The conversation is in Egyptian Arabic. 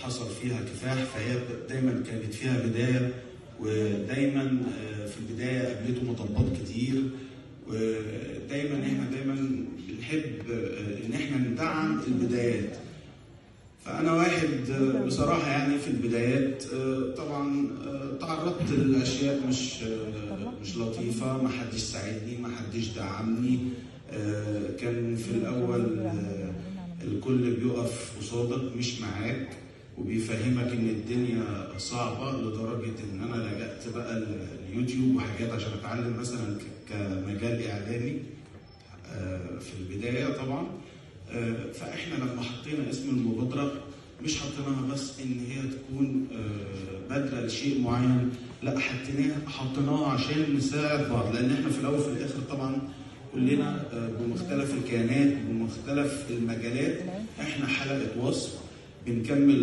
حصل فيها كفاح، فهي دايما كانت فيها بداية، ودايما في البداية قابلته مطبات كتير. ودايما احنا دايما بنحب ان احنا ندعم البدايات. فانا واحد بصراحة يعني في البدايات طبعا تعرضت لاشياء مش لطيفة، ما حدش ساعدني، ما حدش دعمني. كان في الاول الكل بيقف قصادك مش معاك، وبيفهمك ان الدنيا صعبة، لدرجة ان انا لجأت بقى اليوتيوب وحاجات عشان اتعلم مثلا كمجال اعلامي في البداية طبعا. فاحنا لما حطينا اسم المبادرة مش حطيناها بس ان هي تكون بادره لشيء معين، لا حطيناها عشان نساعد بعض، لان احنا في الاول وفي الاخر طبعا كلنا بمختلف الكيانات بمختلف المجالات احنا حلقة وصف بنكمل